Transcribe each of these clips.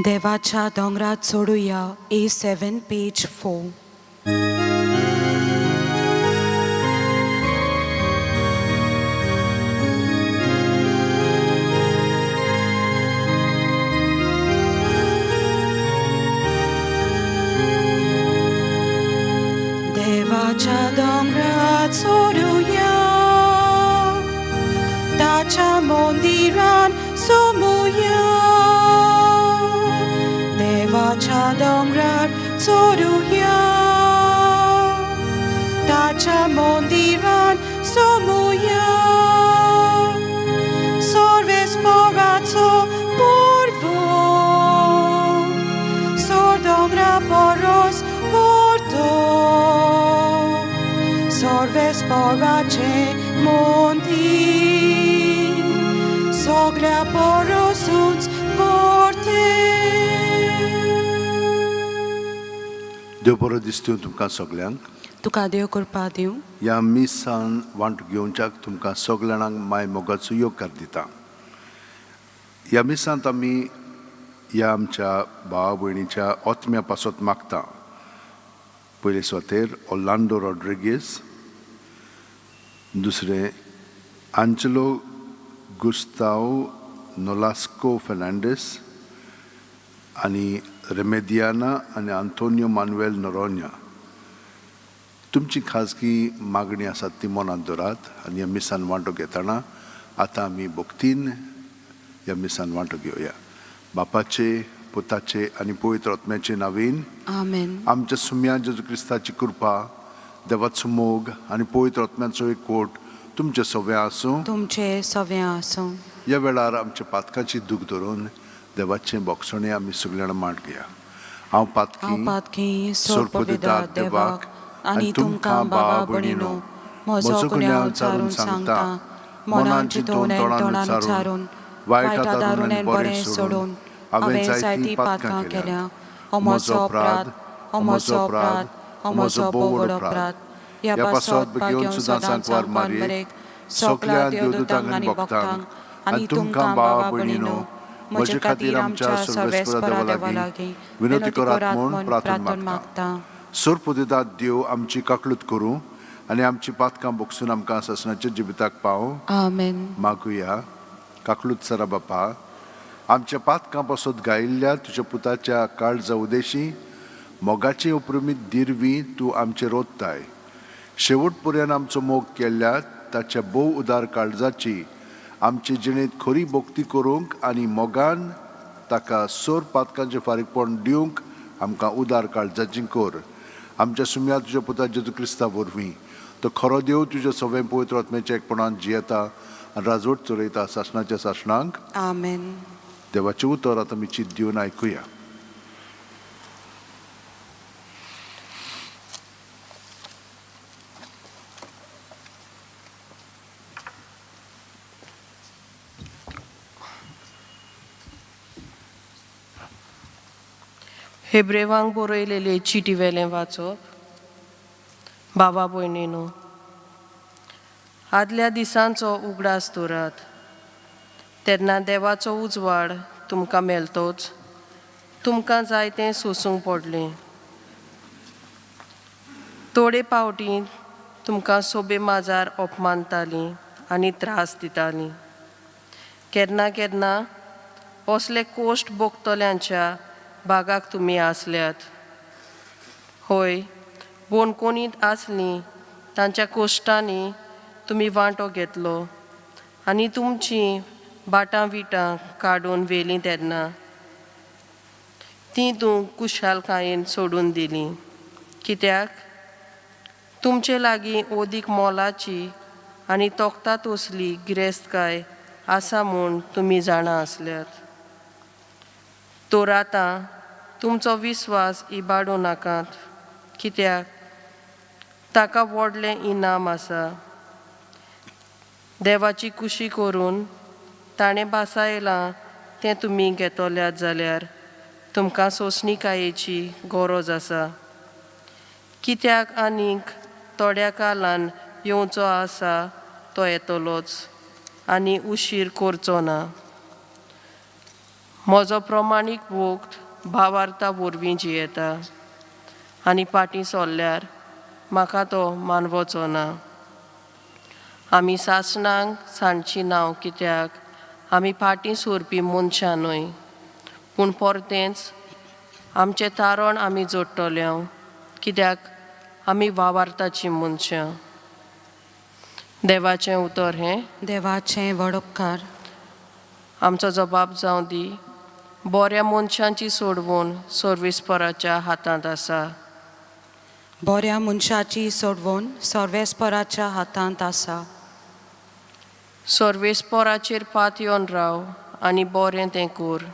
देवाच्या दोंगरार चडुया A7 page 4. देवाच्या दोंगरार चडुया, ताच्या मंदिरान सोमुया. देवाच्या दोंगरार चडुया, ताच्या मंदिरान सोमुया. सर्वेस्पराचो पोरवो, सोर दोंगरा परस व्हड, सर्वेस्पराचें मंदीर सगळ्या परसूच व्हड तें. देव बरो दिसतूं तुमकां सगल्यांक. तुका देव कृपा दिवं. ह्या मिसान वांटो घेवच्याक तुमकां सगळ्यांक माय मोगाचो येवकार दिता. ह्या मिसांत आमी ह्या आमच्या भावा भयणीच्या ओतम्या पासत मागता. पयले सुवातेर ओर्लांडो रॉड्रिगीस, दुसरें आंचलो गुस्ताव नोलास्को फेर्नांडीस आनी रेमेदियाना आनी आंतोनियो मानुएल नोरोन्या. तुमची खाजगी मागणी आसात ती मनांत दवरात आनी ह्या मिसान वांटो घेतना आतां आमी भक्तीन ह्या मिसान वांटो घेवया. बापाचे, पुताचे आनी पवित्र आत्म्याचे नांवान. आमेन. आमच्या सुम्या जेजू क्रिस्ताची कृपा, देवाचो मोग आनी पवित्र आत्म्याचो एकवट तुमचे सगळें आसूं. तुमचे सगळें आसूं. ह्या वेळार आमच्या पातकाची दूख धरून देवाचें बोगसणें आमी सगळ्यांना मांड घेया. हांव हांव पातकी पातकी सोरपविदा देवाक आनी तुमकां बाबा भयणीनो म्हजो गुन्यांव उचारून सांगता. मनान चिंतून आनी तोंडान उच्चारून, वायट आदारून आनी बरें सोडून हांवें जायतीं पातकां केल्या. हो म्हजो अपराध, हो म्हजो अपराध, हो म्हजो भोव व्हड अपराध. ह्या पासत बेगीन सदांच सांकवार मारयेक, सगल्या देवदूतांक आनी भक्तांक आनी तुमकां बाबा भयणीनो म्हजे खातीर आमच्या सर्वेस्परा देवा लागीं विनंती करात म्हूण प्रार्थना मागता. सोरपुदिदात देव आमची काकलूत करूं आनी आमची पातकां बोगसून आमकां सासणाच्या जिविताक पावूं. आमेन. मागुया. काकलूत सरा बापा, आमच्या पातकां पासत गायिल्ल्या तुज्या पुताच्या काळजा उदेशी मोगाचे उपरुमीत दिरवी तूं आमचेर रोदताय. शेवट पर्यंत आमचो मोग केल्ल्या ताच्या भोव उदार काळजाची आमचे जिणेंत खरी भक्ती करूंक आनी मोगान ताका सोर पातकांचें फारीकपण दिवंक आमकां उदार काळजाची कर. आमच्या सुम्या तुज्या पुता जेजू क्रिस्ता वरवीं. तो खरो देव, तुज्या सगळें पवित्र आत्म्याच्या एकपणान जियेता आनी राजवट चलयता सासणाच्या सासणांक. आमेन. देवाचें उतर आतां आमी चिंत दिवन आयकुया. हेब्रेवांक बरयलेले चिटी वेलें वाचप. भावा भयणीनो, आदल्या दिसांचो उगडास दवरात. तेन्ना देवाचो उजवाड तुमकां मेळटोच तुमकां जायतें सोसूंक पडलें. थोडे पावटी तुमकां सोबे माजार अपमानतालीं आनी त्रास दितालीं. केन्ना केन्ना असले कोश्ट भोगतल्यांच्या भागाक तुमी आसल्यात. होय, बोणकोणींत आसलीं तांच्या कोश्टांनी तुमी वांटो घेतलो आनी तुमचीं बाटां विटां काडून व्हेलीं तेन्ना तीं तूं कुशालकायेन सोडून दिलीं. कित्याक तुमचे लागीं ओदीक मोलाची आनी तोखता तसली गिरेस्तकाय आसा म्हूण तुमी जाणा आसल्यात. तर आतां तुमचो विस्वास इबाडूं नाकात, कित्याक ताका व्हडलें इनाम आसा. देवाची कुशी करून ताणें भासायलां तें तुमी घेतल्यात जाल्यार तुमकां सोंसणीकायेची गरज आसा. कित्याक आनीक थोड्या कालान येवचो आसा तो येतलोच आनी उशीर करचो ना. म्हजो प्रमाणीक भोक्त भावार्था वरवीं जियेता आनी पाटीं सोल्ल्यार म्हाका तो मानवचो ना. आमी सासणांक सांडची नांव कित्याक आमी फाटीं सोरपी मनशां न्हय, पूण परतेंच आमचें तारण आमी जोडटले कित्याक आमी वावार्ताचीं मनशां. देवाचें उतर हें. देवाचें व्हड उपकार. आमचो जबाब जावं दी बऱ्या मनशांची सोडवण सर्वेस्पराच्या हातांत आसा. बऱ्या मनशाची सोडवण सर्वेस्पराच्या हातांत आसा. सर्वेस्पराचेर पातयेवन राव आनी बरें तें कर.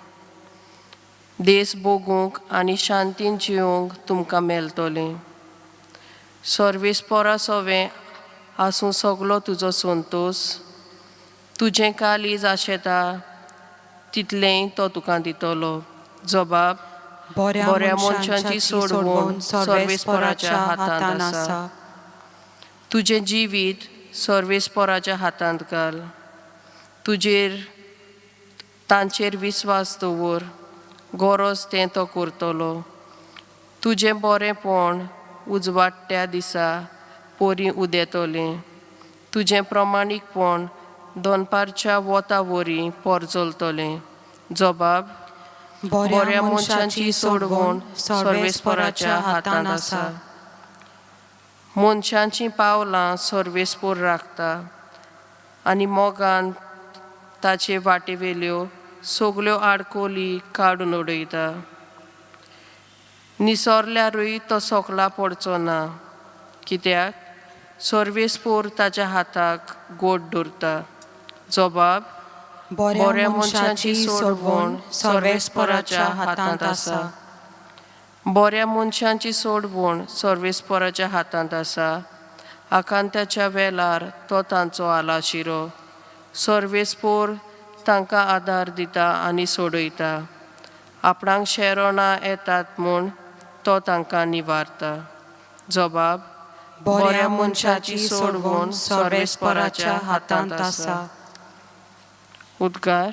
देस भोगूंक आनी शांतीन जिवंक तुमकां मेळटलें. सर्वेस्परा सवें आसूं सगलो तुजो संतोस. तुजें काळीज आशेता तितलेंय तो तुका दितलो. जबाब बऱ्या मनशांची सोडवण सर्वेस्पराच्या हातांत आसा. तुजें जिवीत सर्वेस्पराच्या हातांत घाल. तुजेर तांचेर विस्वास दवर, गरज तें तो करतलो. तुजें बरेंपण उजवाडट्या दिसा पोरी उदेतलें. तुजें प्रमाणीकपण दनपारच्या वता वरी परजलतलें. जबाब बऱ्या मनशांची सोडवण सर्वेस्पराच्या हातांत आसा. मनशांचीं पावलां सर्वेस्पोर राखता आनी मोगान ताचे वाटेवेल्यो सगल्यो आडकोली काडून उडयता. निसरल्यारूय तो सोकला पडचो ना कित्याक सर्वेस्पोर ताच्या हाताक गोड दवरता. जबाब बऱ्या मनशाची सोडवण सर्वेस्पराच्या हातांत आसा. बऱ्या मनशांची सोडवण सर्वेस्पराच्या हातांत आसा. आकांताच्या वेळार तो तांचो आलाशिरो. सर्वेस्पोर तांकां आदार दिता आनी सोडयता. आपणाक शेरणां येतात म्हूण तो तांकां निवारता. जबाब बऱ्या मनशाची सोडवण सर्वेस्पराच्या हातांत आसा. उद्गार.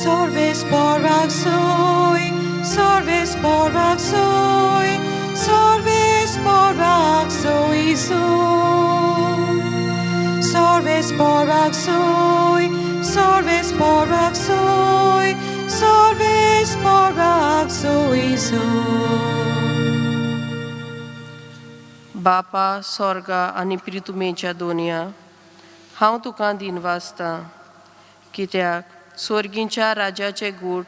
Serves soy, serves soy, serves soy soy. Serves soy, serves soy, serves soy soy. बापा सोर्गा आनी प्रितुमेच्या दोनया, हांव तुका दिनवासतां कित्याक सोर्गींच्या राजाचे गूट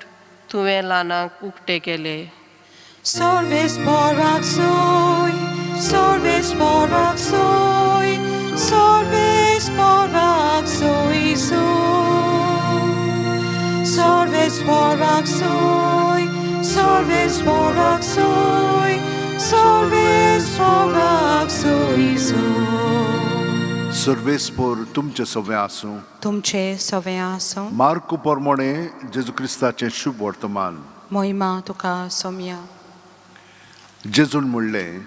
तुवें ल्हानांक उक्ते केले. Serves soy, serves soy, serves soy soy. Serves soy, serves soy, serves soy soy. सर्वेस्पोर तुमचें सगळें आसूं. तुमचे सगळें आसूं. मार्कू पोरमोणे जेजू क्रिस्ताचें शुभ वर्तमान. मोहिमा तुका सोम्या. जेजून म्हणलें,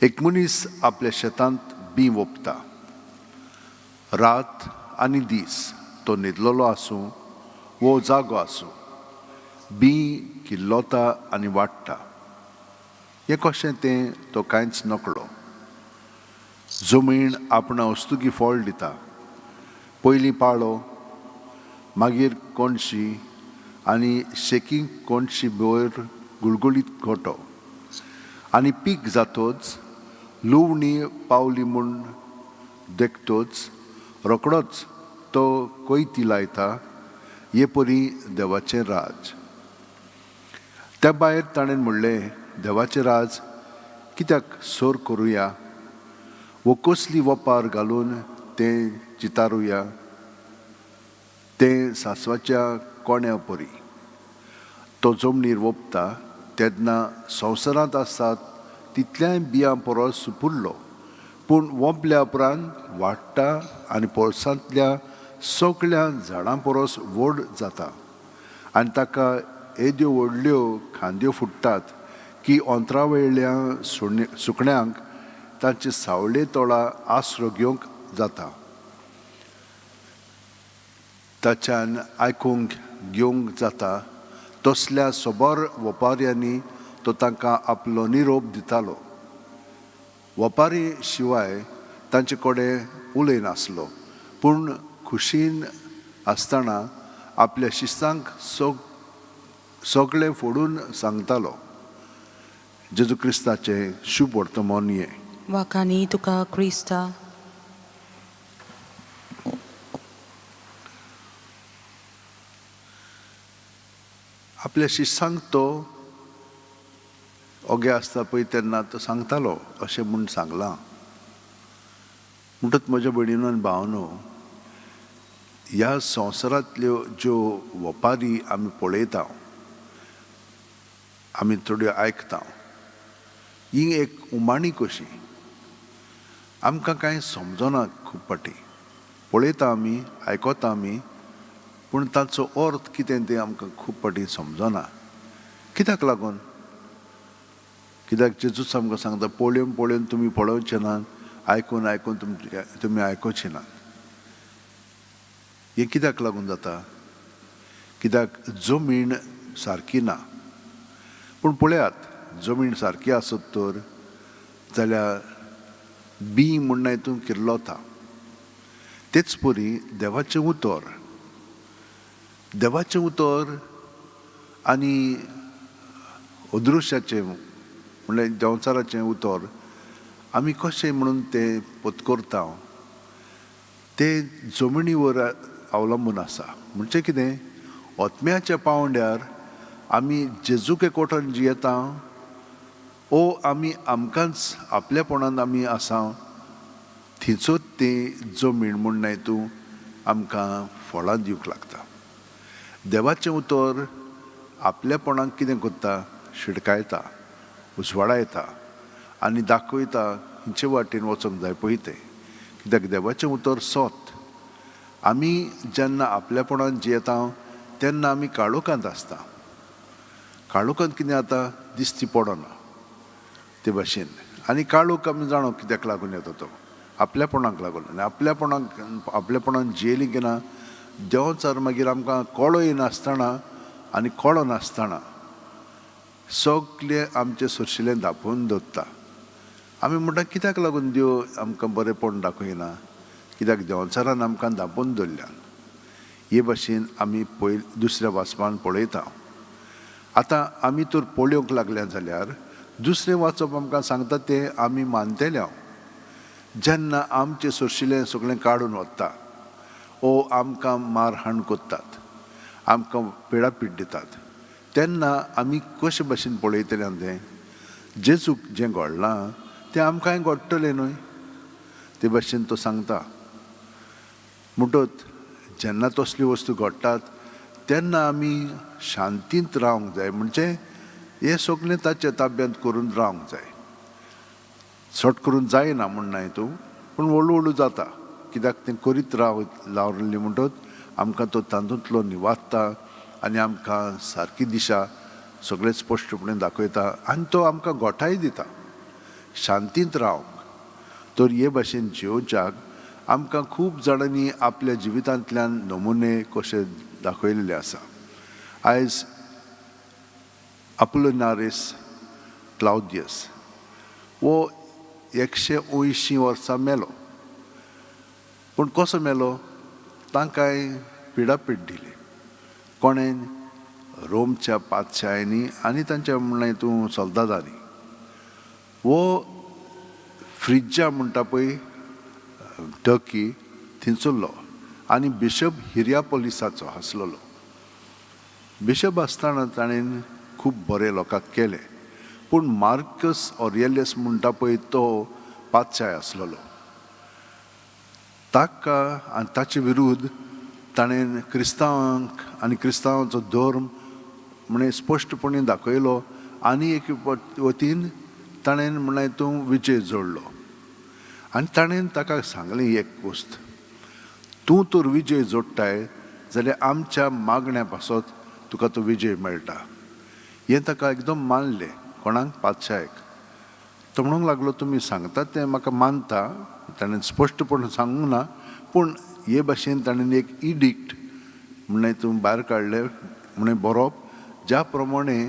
एक मनीस आपल्या शेतांत बीं वोपता. रात आनी दीस तो न्हिदलेलो आसूं वो जागो आसूं, बीं किल्लोता आनी वाडटा. हें कशें तें तो कांयच नकळो. जमीन आपणा वस्तुकी फळ दिता. पयलीं पाळो, मागीर कोणशी आनी शेकी कोणशी वयर गुळगुळीत गोटो. आनी पीक जातोच लुवणी पावली म्हूण देखतोच रोकडोच तो कोयती लायता. हे परी देवाचें राज. त्या भायर ताणें म्हणलें, देवाचें राज कित्याक सोर करुया वो कसली वपार घालून तें चितारुया? तें सांसवाच्या कोण्या परी. तो जमनीर वोपता तेन्ना संवसारांत आसात तितल्याय बियां परस सुपुरलो, पूण वोंपल्या उपरांत वाडटा आनी पोरसांतल्या सगळ्या झाडां परस व्हड जाता आनी ताका येद्यो व्हडल्यो खांद्यो फुट्टात की ओंतरावयल्या सुकण्यांक तांचे सावळे तोळा आसरो घेवंक जाता. ताच्यान आयकूंक घेवंक जाता तसल्या सोबर वपाऱ्यांनी तो तांकां आपलो निरोप दितालो. वपारी शिवाय तांचे कडेन उलयनासलो, पूण खुशीन आसतना आपल्या शिस्तांक सगळें फोडून सांगतालो. जेजू क्रिस्ताचें शुभ वर्तमान हें. वाखाणी तुका क्रिस्ता. आपल्या शिस्तांक तो ओगे आसता पळय तेन्ना तो सांगतालो अशें म्हूण सांगलां. म्हणटच म्हज्या भयणीनो आनी भावनो, ह्या संवसारांतल्यो ज्यो वपारी आमी पळयता, आमी थोड्यो आयकता, ही एक उमाणी कशी आमकां कांय समजना. खूब फावटी पळयता आमी, आयकता आमी, पूण ताचो अर्थ कितें तें आमकां खूब फावटी समजना. कित्याक लागून? कित्याक जेजूच आमकां सांगता, पळोवन पळोवन तुमी पळोवचे नात, आयकून आयकून तुमी आयकुचे नात. हें कित्याक लागून जाता? कित्याक जमीन सारकी ना. पूण पळयात, जमीन सारकी आसत तर जाल्यार बी म्हूण हितून किर्लोता. तेच परी देवाचें उतर, देवाचें उतर आनी अदृश्याचें म्हणल्यार देंवचाराचें उतर आमी कशें म्हणून तें पत्करता तें जमिनीवर अवलंबून आसा. म्हणजे कितें, आत्म्याच्या पांवड्यार आमी जेजूके कोठान जियेता ओ आमी आमकांच आपल्यापणान आमी आसा, थंयचोच ती जमीन म्हूण न्हय तूं आमकां फळां दिवंक लागता. देवाचें उतर आपल्यापणाक कितें करता, शिडकायता, उजवाडायता आनी दाखयता खंयचे वाटेन वचोंक जाय पळय तें. कित्याक देवाचें उतर सत. आमी जेन्ना आपल्यापणान जियेता तेन्ना आमी काळोखांत आसता. काळोखांत कितें जाता, दिश्टी पडना ते भाशेन. आनी काळोख आमी जाणो कित्याक लागून येता तो, आपल्यापणाक लागून. आनी आपल्यापणान जियेली की ना देंवचार मागीर आमकां कळो येनासतना आनी कळो नासतना सगळें आमचें सोरशिलें धांपून दवरता. आमी म्हणटा कित्याक लागून देव आमकां बरेंपण दाखयना, कित्याक देंवचारान आमकां धांपून दवरल्यान. हे भाशेन आमी पयर दुसऱ्या वाचपान पळयता. आतां आमी तर पळोवंक लागल्या जाल्यार दुसरें वाचप आमकां सांगता तें आमी मानतले. जेन्ना आमचें सोरशिलें सगळें काडून वता ओ आमकां मारहाण करतात, आमकां पेडापीट दितात, तेन्ना आमी कशे भाशेन पळयतले तें जेजूक जें घडलां तें आमकांय घडटलें न्हय, ते भाशेन तो सांगता. म्हणटच जेन्ना तसल्यो वस्तू घडटात तेन्ना आमी शांतींत रावंक जाय. म्हणजे हें सगळें ताच्या ताब्यांत करून रावंक जाय. सट करून जायना म्हूण न्हय तूं, पूण हळू हळू जाता. कित्याक तें करीत रावलें म्हणटच आमकां तो तातूंतलो निवारता आनी आमकां सारकी दिशा सगळें स्पश्टपणे दाखयता आनी तो आमकां गोठाय दिता शांतींत रावंक. तर हे भाशेन जियोवच्याक आमकां खूब जाणांनी आपल्या जिवितांतल्यान नमुने कशे दाखयल्ले आसा. आयज अपोलोनारीस क्लावदियस हो 180 वर्सां मेलो. पूण कसो मेलो? तांकांय पिडापीड दिली कोणें? रोमच्या पातशायांनी आनी तांच्या म्हणलें तूं सोल्दादांनी. हो फ्रिज्जा म्हणटा पळय टर्की थंयसरलो आनी बिशप हिर्यापोलिसाचो आसलेलो. बिशप आसतना ताणें खूब बरें लोकांक केलें. पूण मार्कस ऑरियलियस म्हणटा पळय तो पातशाय आसलेलो. ताका आनी ताचे विरुद्ध ताणें क्रिस्तांवांक आनी क्रिस्तांवांचो धर्म म्हणे स्पश्टपणे दाखयलो आनी एक वतीन ताणें म्हणलें तूं विजय जोडलो. आनी ताणें ताका सांगलें एक वस्त, तूं तर विजय जोडटाय जाल्यार आमच्या मागण्या पासत तुका तो विजय मेळटा. हें ताका एकदम मानलें. कोणाक? पातशायक. तो म्हणूंक लागलो तुमी सांगतात तें म्हाका मानता. ताणें स्पश्टपण सांगूंक ना, पूण हे भाशेन ताणें एक इडिक्ट म्हणलें तूं भायर काडलें म्हणून बरोवप ज्या प्रमाणे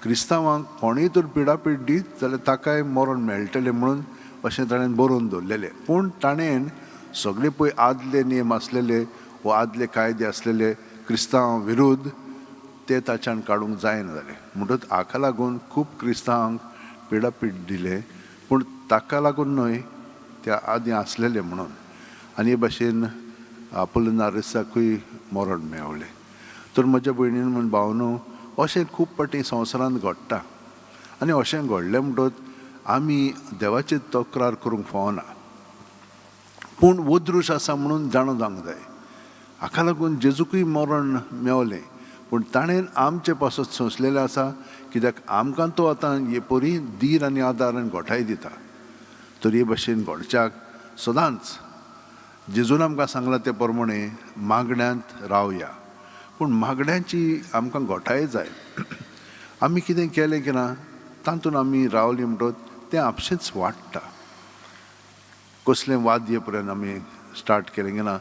क्रिस्तांवांक कोणूय तर पिडापीड दीत जाल्यार ताकाय मरण मेळटलें म्हणून अशें ताणें बरोवन दवरलेलें. पूण ताणें सगळे पळय आदले नेम आसलेले वा आदले कायदे आसलेले क्रिस्तांव विरुद्ध ते ताच्यान काडूंक जायना जालें. म्हणटच हाका लागून खूब क्रिस्तांवांक पिडापीड दिलें, पूण ताका लागून न्हय, त्या आदीं आसलेले म्हणून. आनी हे भाशेन आपोलिनारिसाकूय मरण मेवलें. तर म्हज्या भयणीन म्हण भावनो, अशें खूब फावटी संवसारांत घडटा आनी अशें घडलें म्हणटच आमी देवाचेर तक्रार करूंक फावना, पूण वदृश आसा म्हणून जाणा जावंक जाय. हाका लागून जेजूकूय मरण मेवलें, पूण ताणें आमचे पासत सोंसलेलें आसा, कित्याक आमकां तो आतां हे परी धीर आनी आदार आनी घोटाय दिता. तर हे भाशेन घडच्याक सदांच जेजून आमकां सांगलां ते प्रमाणे मागण्यांत रावया, पूण मागण्यांची आमकां घोटाय जाय. आमी कितें केलें की ना तातूंत आमी रावलीं म्हणटच तें आपशेंच वाडटा. कसलें वाद्य पर्यंत आमी स्टार्ट केलें की ना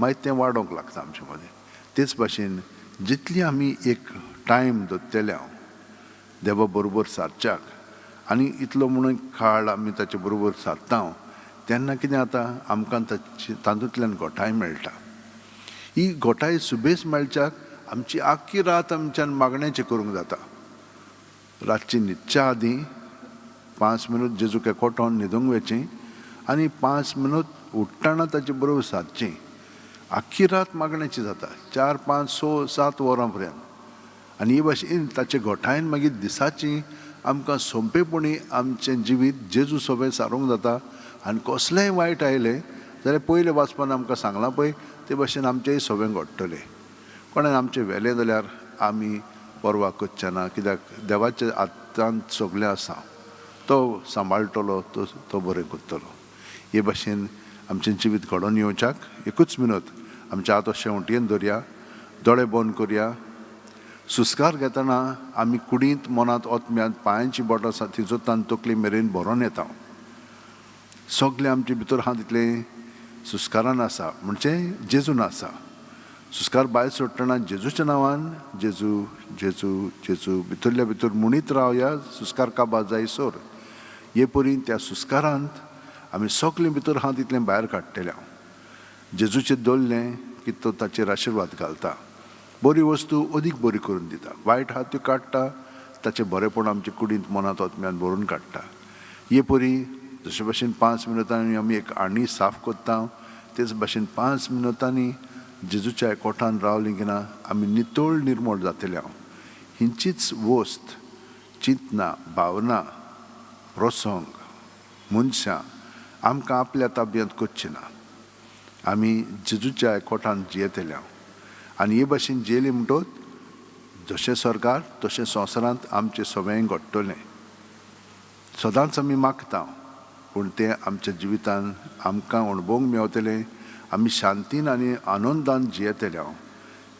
मागीर तें वाडोवंक लागता आमचे मदें. तेच भाशेन जितली आमी एक टायम दवरतले हांव देवा बरोबर सारच्याक आनी इतलो म्हणून काळ आमी ताचे बरोबर सारता तेन्ना कितें जाता आमकां ताची तातूंतल्यान घोटाय मेळटा. ही घोटाय सुबेज मेळच्याक आमची आख्खी रात आमच्यान मागण्याचें करूंक जाता. रातची न्हिदच्या आदीं 5 मिनट जेजूक एकवटोन न्हिदूंक वचचें आनी 5 मिनट उठ्ठना ताचे बरोबर सारचें. आख्खी रात मागण्याची जाता, 4, 5, 6, 7 वरां पर्यंत. आनी हे भाशेन ताचे घोटायन मागीर दिसाची आमकां सोंपेपणी आमचें जिवीत जेजू सोबें सारूंक जाता. आनी कसलेंय वायट आयलें जाल्यार पयलें वाचपान आमकां सांगलां पळय ते भाशेन आमचेंय सोबें घडटलें. कोणें आमचें व्हेलें जाल्यार आमी पर्वा करचे ना, कित्याक देवाच्या हातांत सगळें आसा, तो सांबाळटलो, तो बरें करतलो. हे भाशेन आमचें जिवीत घडोवन येवच्याक एकूच मिनत आमच्या हात अशें उंटयेन दवरया, दोळे बंद करया. सुस्कार घेतना आमी कुडींत मनांत ओतम्यांत पांयांची बोटां तिचो तान तकली मेरेन भरोन येता. सगळें आमचे भितर आहा तितलें सुस्कारान आसा, म्हणजे जेजून आसा. सुस्कार भायर सोडटना जेजूच्या नांवान जेजू जेजू जेजू भितरल्या भितर म्हणीत रावया, सुस्कार काबार जायसर. हे परी त्या सुस्कारांत आमी सगळें भितर आहा तितलें भायर काडटले. हांव जेजूचेर दवरलें की तो ताचेर आशिर्वाद घालता, बरी वस्तू अदीक बरी करून दिता, वायट आहा त्यो काडटा, ताचें बरेंपण आमचे कुडींत मनांत ओतम्यान भरून काडटा. हे परी जशे भाशेन 5 मिनटांनी आमी एक आणी साफ करता, तेच भाशेन 5 मिनटांनी जेजूच्या एकवटान रावलीं की ना आमी नितळ निर्मळ जातले. हांव हिंचीच वस्त, चिंतना, भावना, प्रसंग, मनशां आमकां आपल्या ताब्यांत करची ना. आमी जेजूच्या एकवटान जियेतले. हांव आनी हे भाशेन जियेली म्हणटच जशें सरकार तशें संवसारांत आमचें सगळें घडटलें. सदांच आमी मागता, पूण तें आमच्या जिवितान आमकां अणभवूंक मेवतलें. आमी शांतीन आनी आनंदान जियेतले. हांव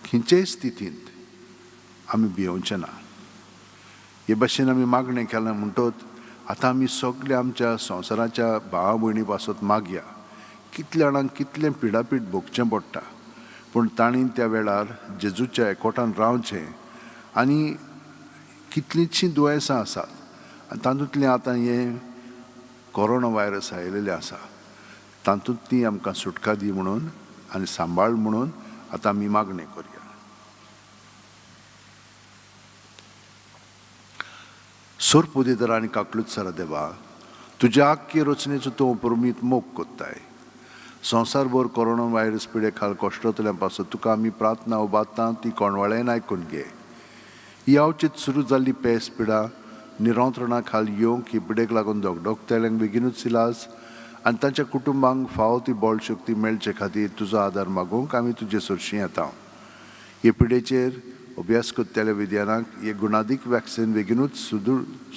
खंयचेय स्थितींत आमी भियोवचें ना. हे भाशेन आमी मागणें केलां म्हणटच आतां आमी सगळे आमच्या संवसाराच्या भावा भयणी पासत मागया. कितल्या जाणांक कितलें पिडापीड भोगचें पडटा, पूण तांणी त्या वेळार जेजूच्या एकवटान रावचें. आनी कितलींशीं दुयेंसां आसात आनी तातूंतलें आतां हें कोरोना व्हायरस आयिल्लें आसा, तातूंतली आमकां सुटका दी म्हणून आनी सांबाळ म्हणून आतां आमी मागणें करया. सोरपुदेदर आनी काकलूत सरा देवा, तुज्या आख्खे रचनेचो तूं अपरमीत मोग कोत्ताय. संवसारभर कोरोना व्हायरस पिडे खाल कश्टतल्या पासत तुका आमी प्रार्थना उबारता, ती कोणवाळ्यान आयकून घे. ही अवचीत सुरू जाल्ली पेस पिडा निरंत्रणा खाल येवंक ही पिडेक लागून धगधगतेल्यांक बेगीनूच इलाज आनी तांच्या कुटुंबांक फावो ती बळ शक्ती मेळचे खातीर तुजो आदार मागूंक आमी तुजे सरशीं येता. हे पिडेचेर अभ्यास करतल्या विद्यानाक हे गुणादीक वॅक्सिन बेगीनूच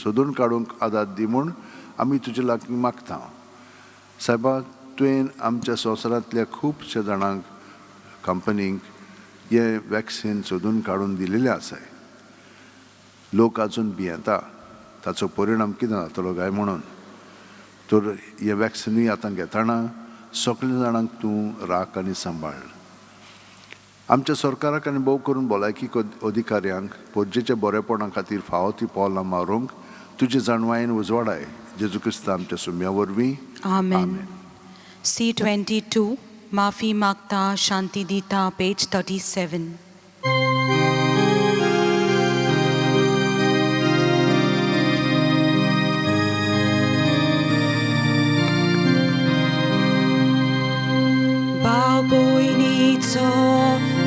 सोदून काडूंक आदार दी म्हूण आमी तुजे लागीं मागता. सायबा, तुवें आमच्या संवसारांतल्या खुबश्या जाणांक, कंपनींक हें वॅक्सिन सोदून काडून दिलेलें आसाय. लोक आजून भियेता ताचो परिणाम कितें जातलो काय म्हणून. तर हें वॅक्सिनूय आतां घेतना सगल्या जाणांक तूं राख आनी सांबाळ. आमच्या सरकाराक आनी भोव करून भलायकी अधिकाऱ्यांक पोरजेच्या बरेपणा खातीर फावो ती पावलां मारूंक तुजे जाणवायेन उजवाडाय. जेजू क्रिस्त आमच्या सुम्या वरवीं. आमेन. C 22, माफी मागता शांती दिता, पेज 37. बाबोयनीचो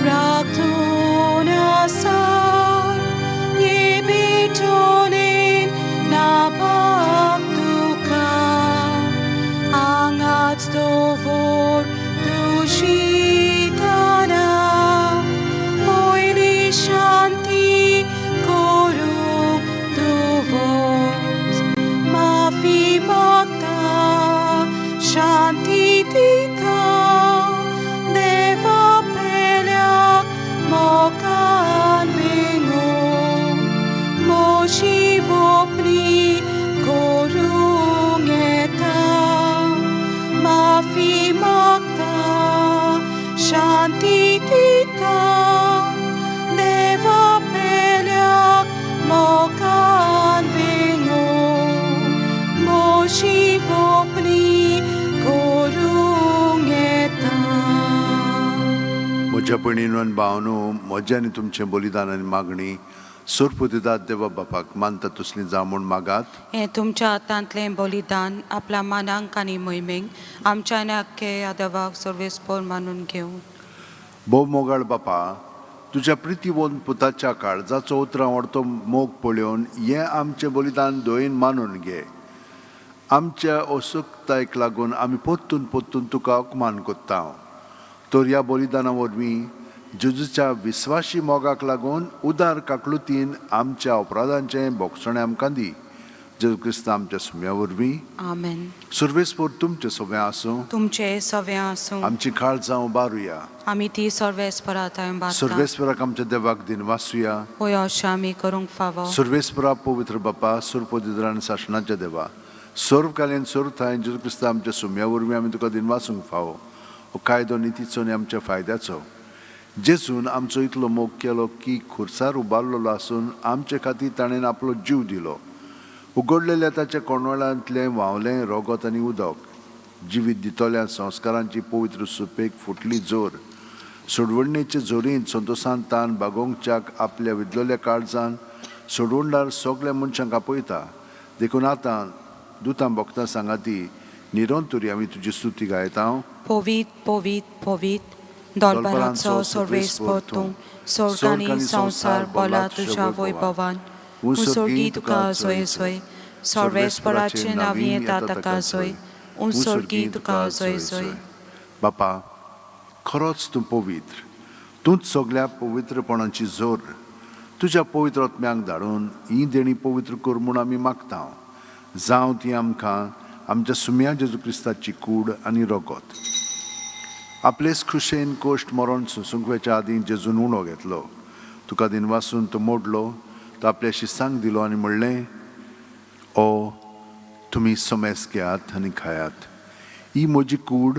प्रार्थना आसा, ये बेटोनेन नापाक तुका, आंगाच दवर दुशिताना, पयली शांती करूंक तूं वच, माफी मागता शांती दिता, देवा पेल्याक मोगान वेंगोवन, म्हजी वपणी करूंक येता, माफी मागता शांती दिता, देवा पेल्याक मोगान वेंगोवन, म्हजी वपणी करूंक येता. म्हज्या भयणीनो आनी भावनो, म्हजें आनी तुमचें बलिदान आनी मागणी सोरपुदिदात देवा बापाक मानता तसली जावं म्हूण मागात. हें तुमच्या हातांतलें बलिदान आपल्या मानांक आनी मोहिमेक आमच्या आनी आख्खे आदवाक सर्वेस्पोर मानून घेवं. भोव मोगाळ बापा, तुज्या प्रितीवंत पुताच्या काळजाचो उतरां व्हडतो मोग पळोवन हें आमचें बलिदान दयेन मानून घे. आमच्या असुकतायेक लागून आमी परतून परतून तुका अपमान कोत्ता, तर ह्या बलिदाना वरवीं जेजूच्या विस्वाशी मोगाक लागून उदार काकलुतीन आमच्या अपराधांचें भोगसणें आमकां दी. जेजू क्रिस्त आमच्या सुम्या वरवीं. आमेन. सुर्वेस्पोर तुमचें सगळें आसूं. तुमचे सगळें आसूं. आमची काळजां उबारुया. आमी ती सर्वेस्परा थंय बांदता. सर्वेस्पराक आमच्या देवाक दिनवासुया. होय, अशें आमी करूंक फावो. सर्वेस्परा, पवित्र बापा, सुरपदिद्र आनी सासणाच्या देवा, सर्व कालीन सर्व थंय जेजू क्रिस्त आमच्या सुम्या वरवीं आमी तुका दिनवासूंक फावो. हो कायदो नितीचो आनी आमच्या फायद्याचो. जेजून आमचो इतलो मोग केलो की खुर्सार उबारलेलो आसून आमचे खातीर ताणें आपलो जीव दिलो. उगडलेल्या ताच्या कोंडवाळांतलें व्हांवलें रोगत आनी उदक जिवीत दितल्या संस्कारांची पवित्र सुपेक फुटली जोर. सोडवणेचे जोरींत संतोसान तान बागोवच्याक आपल्या विदलोल्या काळजान सोडवणदार सगल्या मनशांक आपयता. देखून आतां दुतां भोगता सांगाती निरंतरी आमी तुजी स्तुती गायता. पवीत पवीत पवीत दोलबराचो सर्वेस्पोर तूं, स्वर्ग आनी संवसार बोला तुज्या वैभवान. उंसर्गी तुका जोय जोय, सर्वेस्पराचे नांवी येता ताका जोय, उंसर्गी तुका जोय जोय. बापा, खरोच तूं पवित्र, तूंच सगल्या पवित्रपणाची जोर. तुज्या पवित्र आत्म्यांक धाडून ही देणी पवित्र कर म्हूण आमी मागता. जावं ती आमकां आमच्या सुम्या जेजू क्रिस्ताची कूड आनी रगत. आपलेच खुशेन कोश्ट मरण सोंसूंक वचच्या आदीं जेजून उणो घेतलो, तुका दिनवासून तो मोडलो, तो आपल्या शिसांक दिलो आनी म्हणलें, ओ तुमी समेस घेयात आनी खायात, ही म्हजी कूड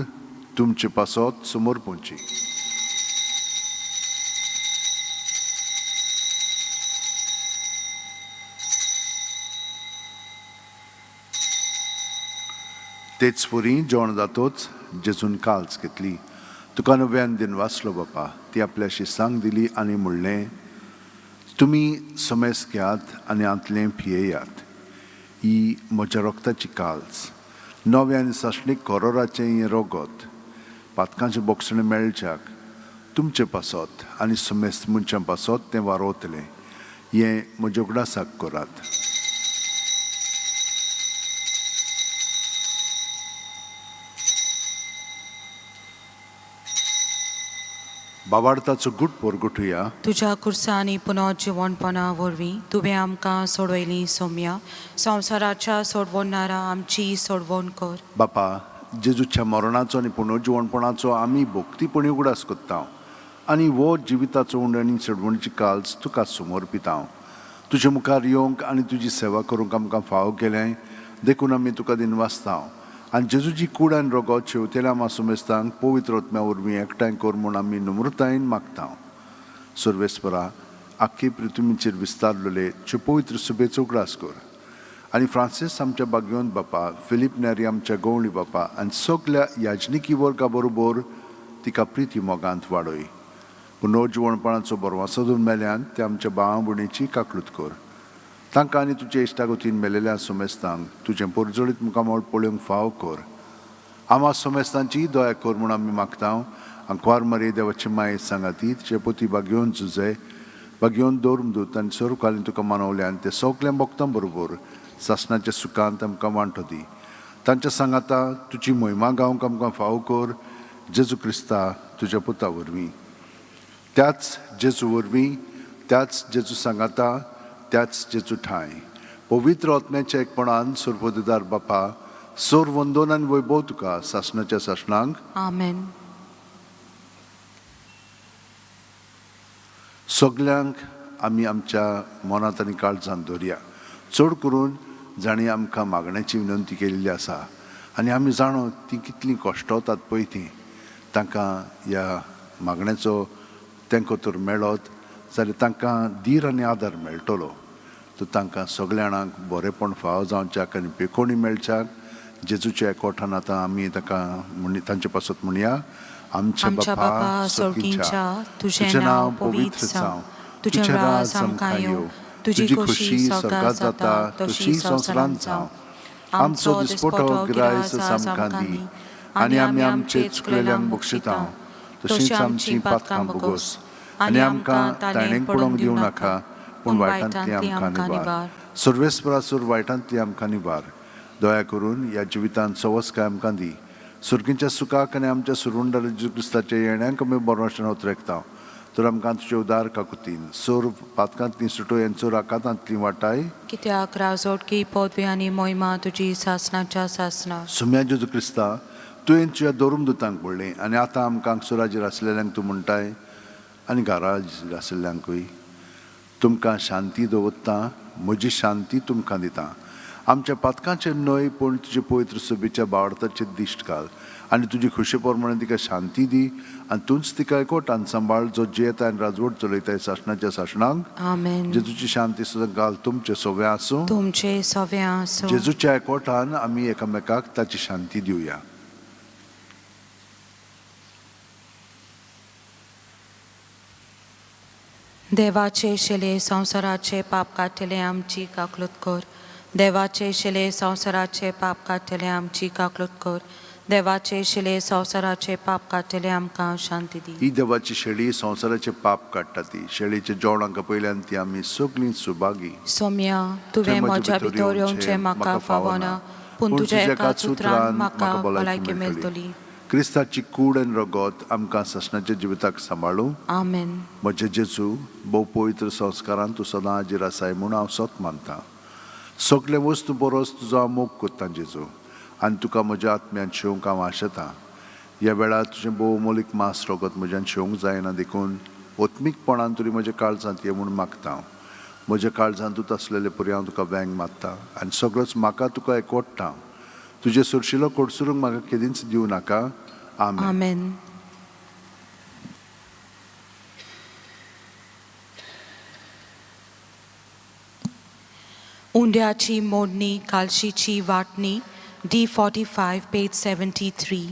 तुमचे पासत समोर पोवची. तेच परी जेवण जातोच जेजून काल्च घेतली, तुका नव्यान दिन वाचलो बापा, ती आपल्या शिसांक दिली आनी म्हणलें, तुमी समेस घेयात आनी हांतलें पियेयात, ही म्हज्या रक्ताची काल्च, नव्या आनी सासणीक कोरोराचें हें रगत, पातकांचें बोगसणें मेळच्याक तुमचे पासत आनी समेस्त मनशां पासत तें वारोवतलें. हें म्हज्या उगडासाक करात. बाबार्थाचो गुट पोरगुटुया. तुज्या कुर्सा आनी पुनर्जिवणपणा वरवीं तुवें आमकां सोडयली सोम्या, संवसाराच्या सोडवणारा आमची सोडवण कर. बापा, जेजूच्या मरणाचो आनी पुनर्जिवणपणाचो आमी भक्तीपणी उगडास करता आनी हो जिविताचो उंड आनी सोडवणीची काल्स तुका समर्पिता. तुजे मुखार येवंक आनी तुजी सेवा करूंक आमकां फावो केलें देखून आमी तुका दिनवासता. आनी जेजूची कूड आनी रगत शेवतेल्या आमा सुमेस्तांक पवित्र आत्म्या वरवीं एकठांय कर म्हूण आमी नम्रतायेन मागता. सर्वेस्परा, आख्खी पृथ्वीचेर विस्तारलेले तुजे पवित्र सुबेचो उगडास कर आनी फ्रांसीस आमच्या बागयोन बापा, फिलीप नेरी आमच्या गवळी बापा आनी सगल्या याजनिकी वर्गा बरोबर तिका प्रिती मोगांत वाडय. पुनर्जिवणपणाचो बरवासो दोन मेल्यान ते आमच्या भावा भयणीची काकळूत कर. तांकां आनी तुजे इश्टागतीन मेलेल्या सोमेस्तांक तुजें पोरजोळीत मुखामळ पळोवंक फाव कर. आमा सोमेस्तांची दया कर म्हूण आमी मागता. आंकवार मरे देवाची माये सांगाती तिचे पोती बागयोवन जुजे बागयोवन दवरून दूत आनी सर्वकालीन तुका मानवल्यान ते सगल्या भक्तां बरोबर सासणाच्या सुखांत आमकां वांटो दी. तांच्या सांगाता तुजी मोहिमा गावंक आमकां फाव कर, जेजू क्रिस्ता तुज्या पुता वरवीं. त्याच जेजू वरवीं, त्याच जेजू सांगाता, त्याच जेजू ठांय पवित्र आत्म्याच्या एकपणान सर्वोददार बापा, सोर वंदोन आनी वैभव तुका सासणाच्या सासणांक. आमेन. सगल्यांक आमी आमच्या मनांत आनी काळजांत दवरया, चड करून जांणी आमकां मागण्याची विनंती केल्ली आसा आनी आमी जाणो तीं कितलीं कश्टवतात पळय तीं, तांकां ह्या मागण्याचो तेंको तर मेळत जाल्यार तांकां धीर आनी आदार मेळटलो. तर तांकां सगल्या जाणांक बरेंपण फावो जावच्याक आनी पेकोणी मेळच्याक जेजूच्या एकवठान आतां आमी ताका म्हणी तांचे पासत म्हणया. आमच्या बापा सर्गींच्या, तुजें नांव पवित्र जावं, तुजें राज आमकां येवं, तुजी खोशी स्वर्गात जाता तशी संवसारांत जावं. आमचो दिसपटो गिरायस आमकां दी आनी आमी आमचे चुकलेल्यांक बक्षिता तशींच आमचीं पातकां भोगोस आनी आमकां ताणेक पडोवंक दिवं नाका, पूण वायटांतली आमकां निवार. सर्वेस्परासूर वायटांतली आमकां निवार. दया करून ह्या जिवितांत सवस्काय आमकां दी. सुर्गींच्या सुखाक आनी आमच्या सुरुंडार जेजू क्रिस्ताच्या येण्याक आमी बरोवचें उतरेकता. तर आमकां तुजे उदार काकुतीन सोर पातकांतली सुटोय आनी चोर आकांतांतली वाटाय. कित्याक राजोटकी पदवी आनी मोहिमा तुजी सासणाच्या सासणा. सुम्या जेजू क्रिस्ता, तुवें तुज्या दोरूम दुतांक पडलें आनी आतां आमकां सुराजेर आसलेल्यांक तूं म्हणटाय आनी घराचेर आसलेल्यांकूय, तुमकां शांती दवरता, म्हजी शांती तुमकां दिता. आमच्या पातकांचेर न्हय पूण तुजे पवित्र सुबीच्या बावडताचेर दिश्ट घाल आनी तुजी खुशी प्रमाणे तिका शांती दी आनी तूंच तिका एकवटान सांबाळ, जो जियेता आनी राजवट चलयताय सासणाच्या सासणांक. आमेन. जेजूची शांती सुद्दां घाल तुमचे सगळें आसूं. तुमचे सगळें आसूं. जेजूच्या एकवटान आमी एकामेकाक ताची शांती दिवया. देवाचे शिले संवसाराचे पाप काडटले आमची काकलूत कर. देवाचे शिले संवसाराचे पाप काडटले आमची काकलूत कर. देवाचे शिले संवसाराचे पाप काडटले आमकां शांती दी. ही देवाची शेळी संवसाराचे पाप काडटा. ती शेळीचे जेवण आमकां पयल्यान ती आमी सगळीं सुभागी. सोम्या, तुवें म्हज्या भितर येवचें म्हाका फावना, पूण तुज्या एकाच उतरान म्हाका भलायकी मेळटली. क्रिस्ताची कूड आनी रगत आमकां सासणाच्या जिविताक सांबाळूं. आमेन. म्हजे जेजू, भोव पवित्र संस्कारान तूं सदां हाजीर आसाय म्हूण हांव सत मानता. सगळे वस्तू बरोच तुजो हांव मोग कोत्ता जेजू आनी तुका म्हज्या आत्म्यान शेवंक हांव आशेतां. ह्या वेळार तुजें भोव मोलीक मास रगत म्हज्यान शेवंक जायना, देखून ओत्मीकपणान तरी म्हज्या काळजांत ये म्हूण मागता हांव. म्हज्या काळजांतूच आसलेले परी हांव तुका वेंग मारता आनी सगळोच म्हाका तुका एकवटता. तुजें सुरशिलो कोडसुरूंक म्हाका केदींच दिवं नाका. आमेन. आमेन. उंड्याची मोडणी कालशीची वांटणी, D 45, page 73.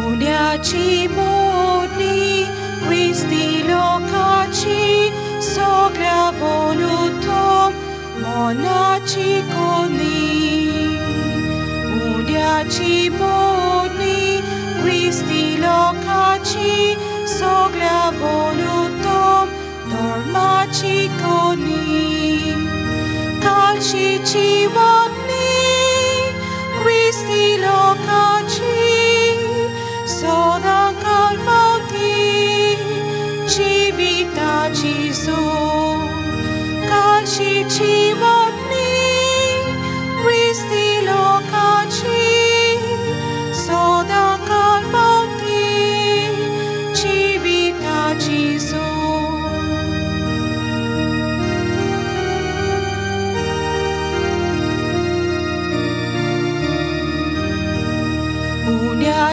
उंड्याची मोडणी क्रिस्ती लोकाची, सगळ्या वोलुतोम मनाची कोणी. उंड्याची मोडणी क्रिस्ती लोकाची, सगळ्या वोलुतोम धर्माची कोणी. कालशीची वाटणी क्रिस्ती लोकाची, सदां काल फावती जिविताची जोड. कालशीची वाटणी क्रिस्ती लोकाची, सदां काल फावती जिविताची.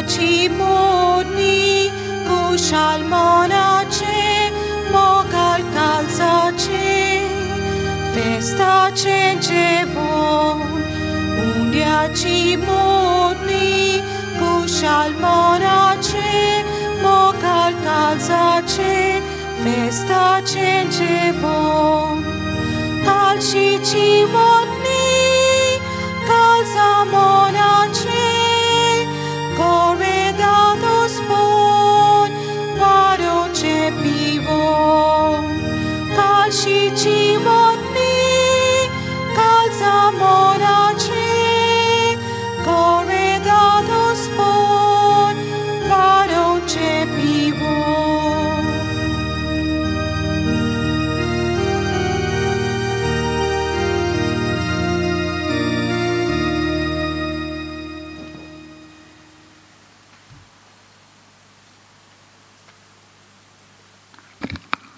उंड्याची मोडणी कुशाल मनाचे मोगाल कालसाचे फेस्ताचें जेवण उंड्याची मोडणी कुशाल मनाचे मोगाल कालसाचे फेस्ताचें जेवण कालशीची मोडणी कालसा मनाचे गोरेदादोस पोन वारोचे पिवोन कालशीची मोडणी कालसा मनाचे गोरेदादोस पोन वारोचे पिवोन.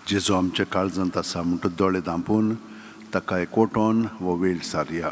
जेजू आमच्या काळजांत आसा म्हणटच दोळे धांपून ताका एकवटोन हो वेळ सारया.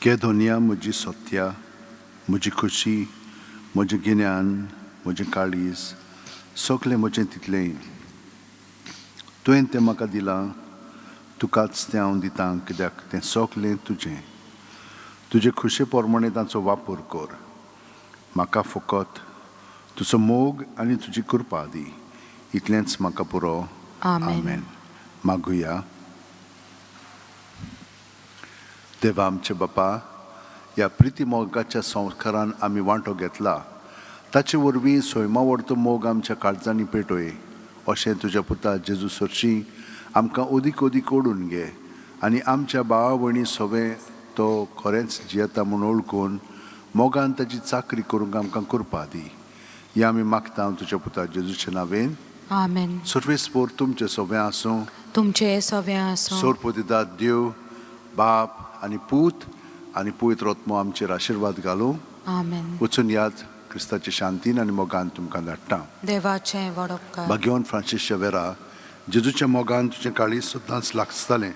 के धोनिया म्हजी सत्या, म्हजी खुशी, म्हजें गिन्यान, म्हजें काळीज, सगलें म्हजें तितलें तुवें तें म्हाका दिलां, तुकाच तें हांव दितां कित्याक तें सगलें तुजें. तुजे खुशे प्रमाणे तांचो वापर कर. म्हाका फकत तुजो मोग आनी तुजी कृपा दी, इतलेंच म्हाका पुरो. आमेन. मागुया. देवा आमचे बापा, ह्या प्रिती मोगाच्या संस्कारान आमी वांटो घेतला, ताचे वरवीं सैमा वरतो मोग आमच्या काळजांनी पेटोय अशें तुज्या पुता जेजू सरशीं आमकां अदीक अदीक ओडून घे आनी आमच्या भावा भयणी सवें तो खरेंच जियेता म्हूण वळखून मोगान ताची चाकरी करूंक आमकां कृपा दी. हें आमी मागता तुज्या पुता जेजूच्या नांवेन. आमेन. सर्वेस्पोर तुमचें सवें आसूं, तुमचे सवें आसूं. सोरपोतिदाद देव बाप आनी पूत आनी पवित्र आत्मो आमचेर आशिर्वाद घालूं. आमेन. वचून याद क्रिस्ताचे शांतीन आनी मोगान तुमकां धाडटा. देवाचें वडपकार. भाग्यवान फ्रांसीस शेवेरा, जेजूच्या मोगान तुजें काळीज सदांच लागतालें,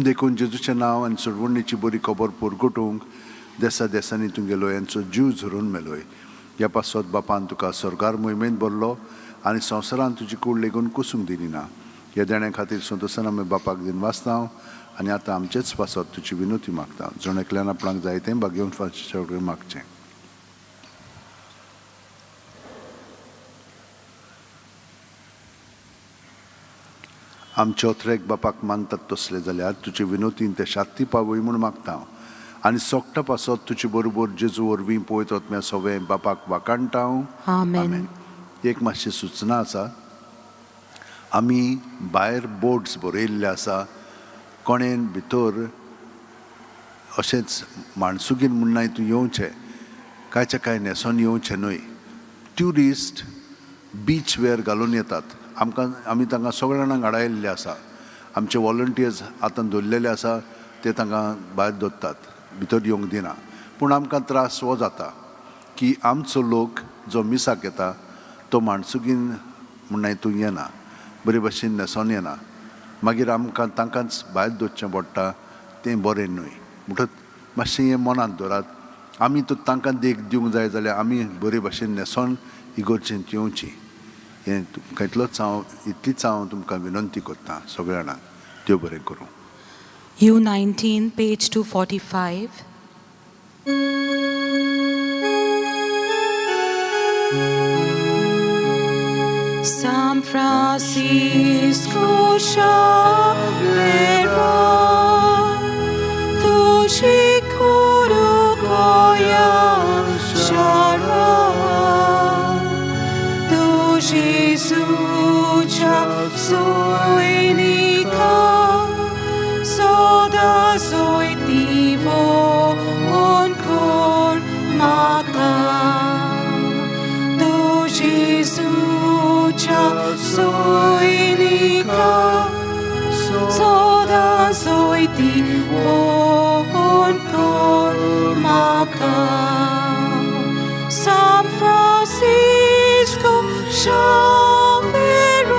देखून जेजूचें नांव आनी सोडवणीची बरी खबर पुरगुटूंक देसा देसांनी तुमगेलो यांचो जीव झरून मेलोय. ह्या पासत बापान तुका स्वर्गार मोहिमेंत भरलो आनी संवसारान तुजी कूड लेगून कुसूंक दिली ना. ह्या देण्या खातीर संतोसान आमी बापाक दिनवासता आनी आतां आमचेच पासत तुजी विनवती मागता. जण एकल्यान आपणाक जाय तें भाग्यवान फ्रांसीस कडेन मागचें. आमचे ओथरेक बापाक मानतात तसले जाल्यार तुजे विनोतीन ते शांती पावय म्हूण मागता आनी सोगटा पासत तुजे बरोबर जेजू वरवीं पवित्र आत्म्या सवें बापाक वाखाणटा हांव. आमेन. एक मातशी सुचना आसा, आमी भायर बोर्ड्स बरयल्ले आसा, कोणेन भितर अशेंच माणसुगीन म्हूण नाय तूं येवचें, कांयच्या कांय न्हेसोन येवचें न्हय. ट्युरिस्ट बीच वेर घालून येतात, आमकां आमी तांकां सगळ्या जाणांक आडायल्ले आसा. आमचे वॉलंटियर्स आतां दवरलेले आसा, ते तांकां भायर दवरतात, भितर येवंक दिना. पूण आमकां त्रास हो जाता की आमचो लोक जो मिसाक येता तो माणसुगीन म्हूण तूं येना, बरे भशेन न्हेसोन येना, मागीर आमकां तांकांच भायर दवरचें पडटा, तें बरें न्हय. म्हणटच मातशें हें मनांत दवरात, आमी तर तांकां देख दिवंक जाय जाल्यार आमी बरे भशेन न्हेसोन इगर्जेंत येवची. हें तुमकां इतलोच हांव इतलीच हांव तुमकां विनंती करता सगळ्या जाणांक. देव बरें करूं. U19, page 245. San Francisco Xavier, tu Kurukoya Shara, tu Jesus Suira, सोयनिका सदां सोयती वोन कोर म्हाका. San Francisco Xavier,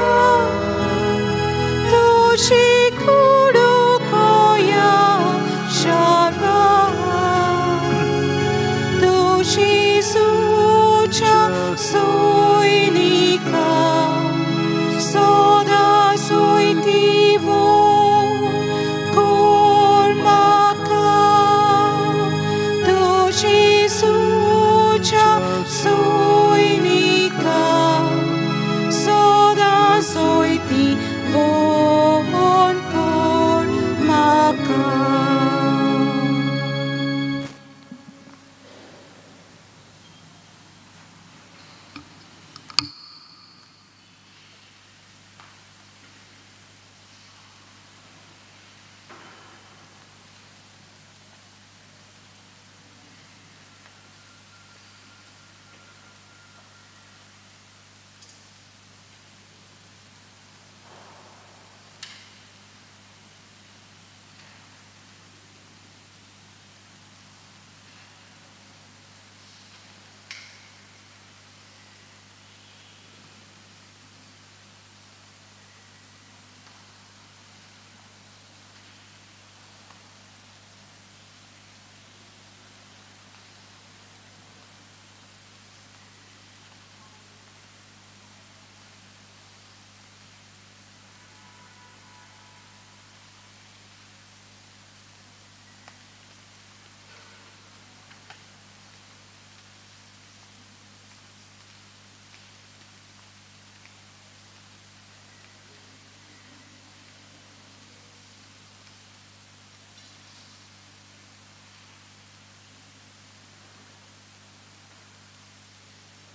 tu.